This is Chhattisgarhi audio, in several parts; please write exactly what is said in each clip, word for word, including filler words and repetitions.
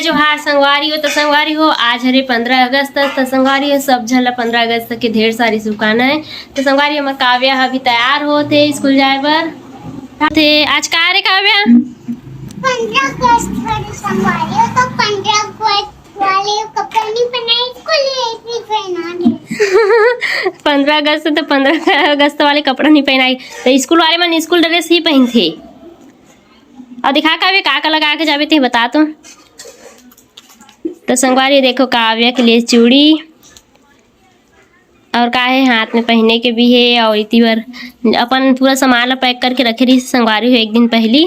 जोहार संगवारी हो। तो संगवारी हो, आज हरे पंद्रह अगस्त, तो संगवारी हो, सब झन ला पंद्रह अगस्त के ढेर सारी शुभकामनाएं। तो संगवारी हो, हमर काव्या ह अभी तैयार होत हे स्कूल जाए बर। ते आज का रे काव्या? पंद्रह अगस्त हरे संगवारी हो, तो पंद्रह अगस्त वाले कपड़ा नहीं पहनाए, स्कूल ड्रेस नहीं पहना दे। पंद्रह अगस्त, तो पंद्रह अगस्त वाले कपड़ा नहीं पहनाई, तो स्कूल वाले मन स्कूल ड्रेस ही पहनथे। अउ दिखा काव्या, का का लगा के जाबे ते बता तो। तो संगवारी देखो, काव्या के लिए चूड़ी अउ का हे, हाथ में पहने के भी हे, अउ इति बर अपन पूरा सामान ला पैक करके रखे रहिस संगवारी हो एक दिन पहली।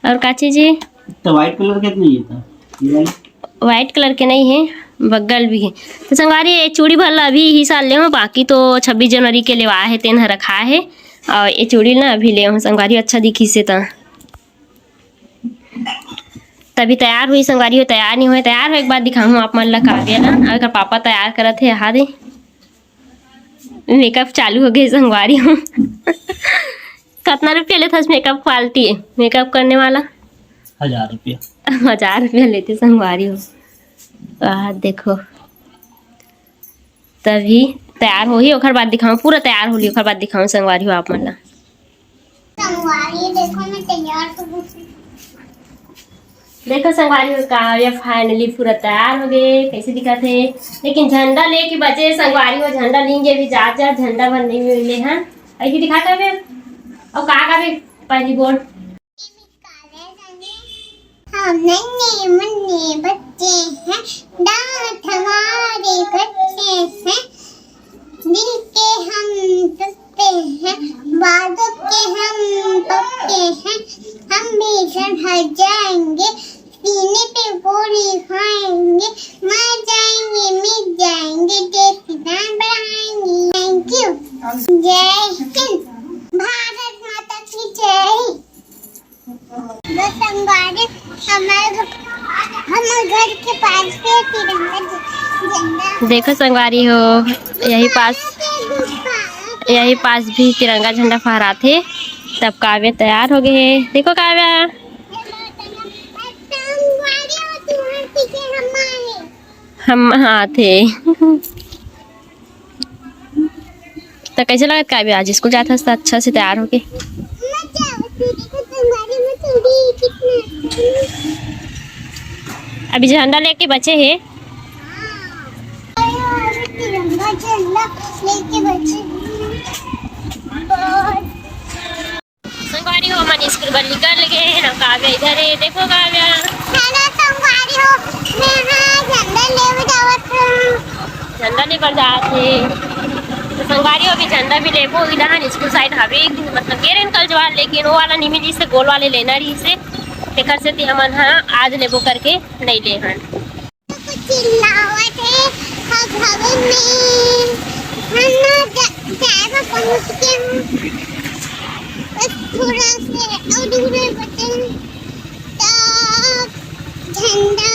अउ का चीज हे? तो व्हाइट कलर के तो नहीं हे, ये वाला? व्हाइट कलर के नहीं हे, बगल भी हे। तो संगवारी, ये चूड़ी भर ला अभी इही साल ले हूँ, बाकी तो छब्बीस जनवरी के लेवा हे, तेन ह रखा हे। अउ ये चूड़ी ना अभी ले हूँ संगवारी, अच्छा दिखिस हे त। तभी तैयार होही संगवारी हो, तैयार नहीं होय, तैयार होय के बाद दिखाहूँ आप मन ला काव्या ला। अउ एकर पापा तैयार करत हे, यहाँ दे मेकअप चालू हो गए संगवारी हो। कतना रुपया लेथस मेकअप क्वालिटी, मेकअप करने वाला? हजार रुपया। हजार रुपया लेथे संगवारी हो। वाह, देखो, तभी तैयार होही, ओकर बाद दिखाऊं, पूरा तैयार होली, ओकर बाद दिखाऊं संगवारी हो आप मन ला। संगवारी देखो, मैं तैयार तो हूँ। देखो संगवारी हो, काव्या finally पूरा तैयार हो गए, कैसे दिखत हे। लेकिन झंडा लेके बचे संगवारी हो, झंडा लेंगे अभी, जात जात झंडा बन नहीं मिले हैं। ऐसे दिखा काव्या, और का काव्या पहली बोल। हम नन्हे मुन्ने बच्चे हैं, दांत हमारे कच्चे हैं, दिल के हम टूटे हैं, बाजू के हम पक्के हैं, हम भी संभल जाएंगे, सीने पे गोली खाएंगे, मर जाएंगे, मिट जाएंगे, देश की शान बढ़ाएंगे। Thank you। जय हिंद, भारत माता की जय। तो संगवारी, हमारे घ-, हमारे घर के पास पे तिरंगा झ-, झंडा। देखो संगवारी हो, यही पास, यही पास भी तिरंगा झंडा फहराथे। तब काव्या तैयार हो गए हे। देखो काव्या, संगवारी हो, तुम्हारे पीछे हम आए। हम आथे। त कैसे लगत काव्या, आज स्कूल जात हस त अच्छा से तैयार होके? अभी झंडा लेके बचे हे। तिरंगा झंडा लेके बचे। संगवारी हो, मन स्कूल बर निकल गए हैं। हम काव्या इधर है, देखो काव्या। हेलो संगवारी हो, मैं यहाँ झंडा लेवे जावत हूँ। झंडा लेबर जात हे। तो संगवारी हो, अभी झंडा भी लेबो, इधर स्कूल साइड हवे, मतलब गेरेन कल जवार, लेकिन वो वाला नहीं मिली से, गोल वाले लेना रही से, तेकर से ती हमन हा आज लेबो करके नहीं ले हन। चिल्लावत हे, हम भवन में हम ना जा-, जाए बर पहुंच के हूँ। बस थोड़ा से और दूर है बचन। तो झंडा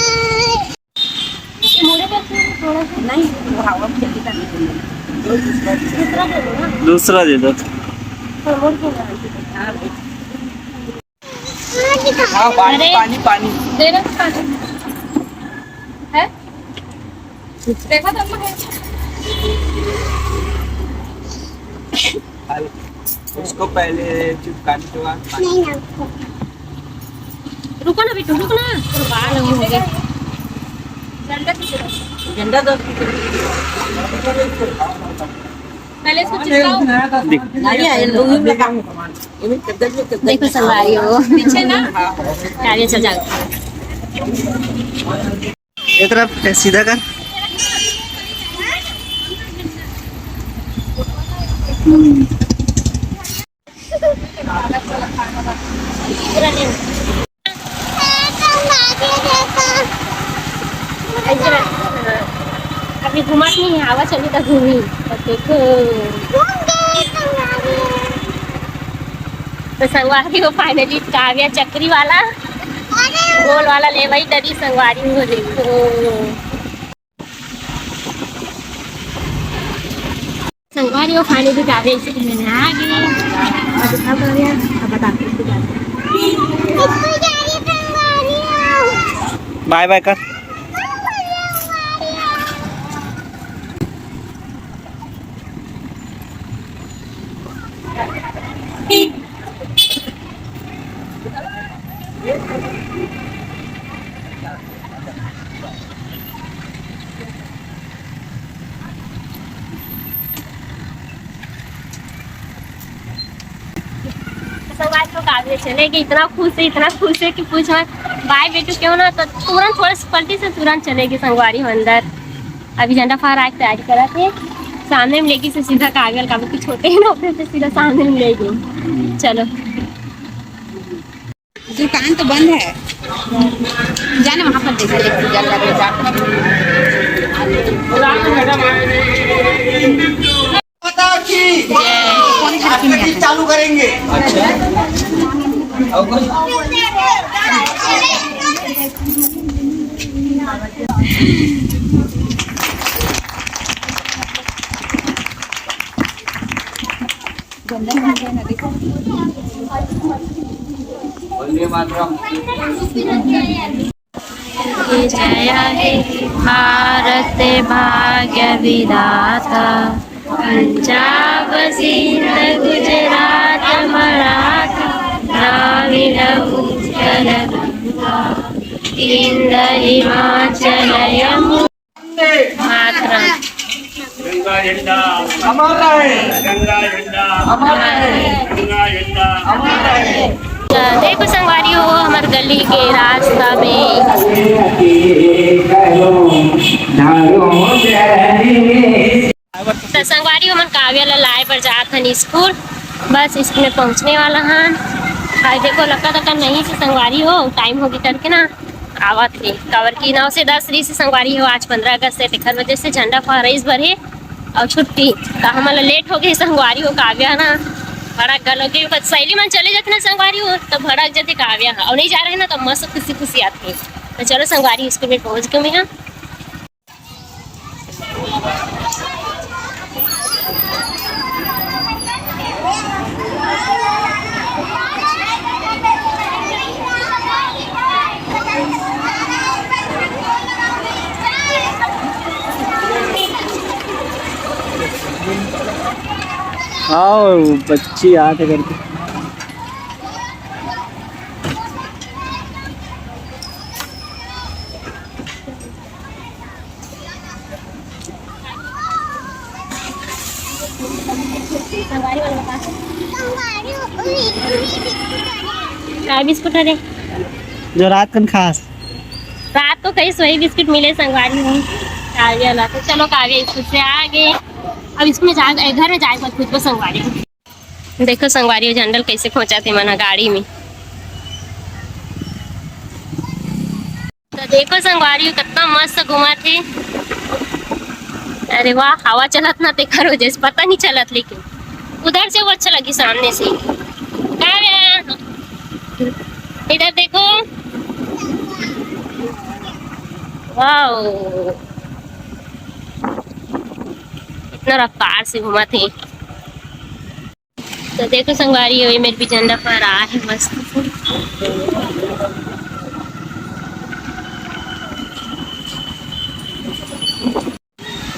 नहीं, वो हवा में चली जाती है। दूसरा दे दो ना। दूसरा दे दो। हाँ, पानी, अरे। पानी, पानी। दे दो पानी। है? देखो तो है। उसको पहले चिपकाने के बाद पानी। नहीं ना। रुको ना बेटू, रुको ना। बाल हो गए। झंडा दो। पहले इसको चिपकाओ। नहीं, ये लोग भी लगा। देखो संगवारी हो। पीछे ना। आगे चल जाओ। ये तरफ सीधा कर। हम्म। अभी घुमा नहीं है, आवा चली तो घूमी। तो देखो। तो संगवारी हो, finally काव्या चक्री वाला, गोल वाला लेवई डरी संगवारी हो, देखो। संगवारी हो, finally काव्या इसे लेने आ गई। अब दिखा काव्या, अब बताते हैं क्या। इसको जा रही है संगवारी हो। बाय बाय कर। तो संगवारी हो, काव्या चले गई, इतना खुश है, इतना खुश है कि पूछ मत। बाय बेटू क्यों ना, तो तुरंत, थोड़ा सी पलटी से तुरंत चले गई संगवारी हो अंदर। अभी झंडा फहराए के तैयारी करत हे। सामने में लेगी से सीधा काव्या, काव्या के छोटे ही ना, ओकरे से सीधा सामने में लेगी। चलो। दुकान तो बंद है, जाना वहाँ पर देखा जाए। माता की। कौन घर की आज से मैया? चालू करेंगे। वंदे मातरम। जय हे भारत भाग्य विधाता, पंजाब सिंध गुजरात मराठा, द्राविड़ उत्कल गंगा, सिंध हिमाचल यमुना। मातरम। गंगा झंडा अमर रहे। गंगा झंडा अमर रहे। गंगा झंडा अमर रहे। देखो संगवारी हो, हमर गली के रास्ता में। तो संगवारी हो, हमन काव्या ला लाए बर जात हन स्कूल। बस स्कूल में पहुँचने वाला हन। अउ देखो, लक्का तक्का नहीं से संगवारी हो, टाइम होगे करके ना। आवत हे, काबर कि नौ से दस रहिस हे संगवारी हो, आज पंद्रह अगस्त हे, तेखर वजह से झंडा फहराइस बर हे अउ छुट्टी। त हमन ला लेट होगे संगवारी हो, काव्या ना भड़क घलो गे, ओकर सहेली मन चले जाथे ना संगवारी हो, त भड़क जाथे काव्या ह, अउ नहीं जा रहे ना, त मस्त खुशी खुशी आथे। त चलो संगवारी, स्कूल में पहुंच गे मैं ह। आओ, बच्ची आत हे करके। का बिस्कुट हरे? जो रात कन खास। रात को कहीं सोई बिस्कुट मिले संगवारी हो। काव्या ला, तो चलो काव्या स्कूल से आ गे। अब स्कूल में जाए, घर में जाए बर खुद को संगवारी हो। देखो संगवारी हो, झंडा ल कइसे खोंचत हे मन ह गाड़ी में। तो देखो संगवारी हो, कितना मस्त घूमत हे। अरे वाह, हवा चलत ना, तेकर वजह से पता नहीं चलत, लेकिन उधर से वो अच्छा लगी सामने से। काव्या, इधर देखो, वाओ, इतना रफ्तार से घूमत हे। तो देखो संगवारी हो, ये मेर भी झंडा फहरा हे मस्त से।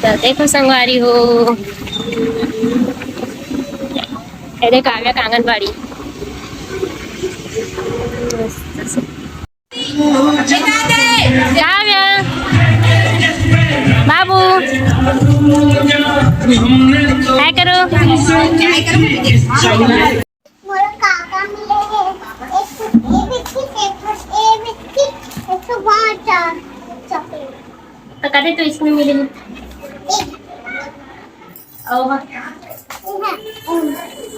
तो देखो संगवारी हो, ये देख काव्या का आंगनबाड़ी। मस्त से। काव्या, बाबू, हाय करो। मोर काका मिले हे, एक ठो ए बिस्किट, एक ठो ए बिस्किट, एक ठो वाटर चॉकलेट। तो कदे तो इसमें मिले हे। अउ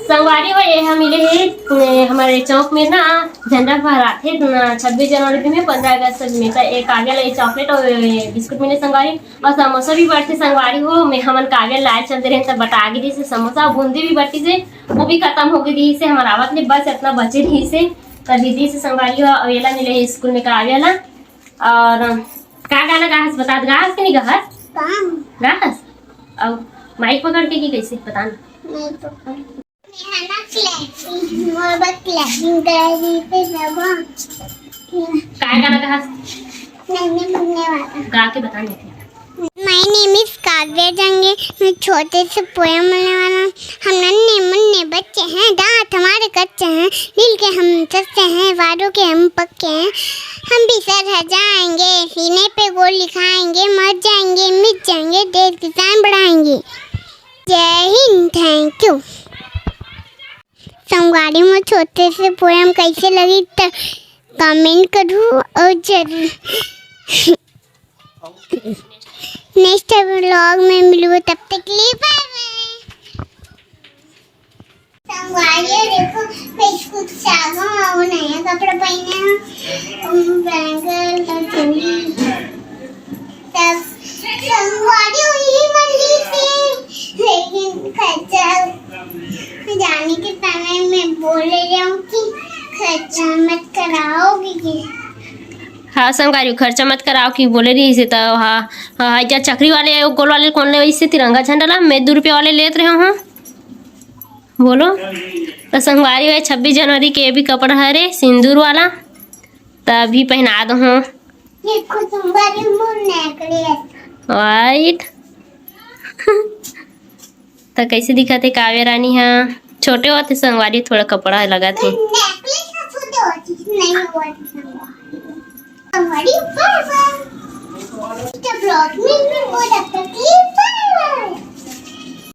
संगवारी हो, ये हम मिले हे, ए, हमर चौक में ना झंडा फहराथे ना, छब्बीस जनवरी में, पंद्रह अगस्त में। त ए काव्या ला ये चॉकलेट अउ ये बिस्कुट मिले संगवारी, अउ समोसा भी बंटथे संगवारी हो। मैं, हमन काव्या लाए चल दे रहे, तब बटा गे रहिस हे समोसा, बूंदी भी बंटिस हे, वो भी खतम होगे रहिस हे हमर आवत ले, बस इतना बचे रहिस हे, तब दीदी से संगवारी हो। अउ एला मिले हे स्कूल में काव्या ला। अउ का गाना गाहस, बता, गाहस कि नहीं गाहस? गाहस? अउ माइक पकड़ के कि कैसे, बता ना। नहीं तो कर। मैं है ना clapping, मोर बस clapping कर रही थी जब। का गाना गाहस? नहीं, नहीं, मुन्ने वाला। गा के बता, नहीं। My name is Kavya जंगे। मैं छोटे से पोएम बोलने वाला हूँ। हम नन्हे मुन्ने बच्चे हैं, दांत हमारे कच्चे हैं, दिल के हम सच्चे हैं, वादों के हम पक्के हैं। हम भी सर हजाएंगे, सीने पे गोली खाएंगे, मर जाएंगे, मिट जाएंगे, देश की शान बढ़ाएंगे। जय हिंद, thank you। संगवारी, मोर छोटे से पोएम कैसे लगी त कमेंट करू और जरूर नेक्स्ट व्लॉग में मिलूँ, तब तक के लिए बाय बाय। संगवारी, देखो, मैं स्कूल से आ गया हूँ, नया कपड़ा पहने हैं, बैंगल और चूड़ी। तब संगवारी, वही मंदिर से, लेकिन खर्चा जाने के समय मैं बोल रही हूँ कि खर्चा मत कराओगे। हाँ संगवारी, खर्चा मत कराओ कि बोले रही से तो। हाँ, हाँ, क्या चकरी वाले, गोल वाले कौन ले, इससे तिरंगा झंडा ला मैं दो रुपया वाले लेत रहे हूँ। बोलो तो संगवारी, वही छब्बीस जनवरी के भी कपड़ा हरे सिंदूर वाला, तभी पहना दो हूँ। ये खुशबू वाली मुंह निकली है। वाइट। त कैसे दिखत हे काव्या रानी हा? छोटे होते संगवारी थोड़ा कपड़ा लगत हे। नेकलेस का छोटे होती नहीं हुआ थी संगवारी। संगवारी ऊपर ऊपर। जब ब्लॉग में भी वो लगता थी ऊपर।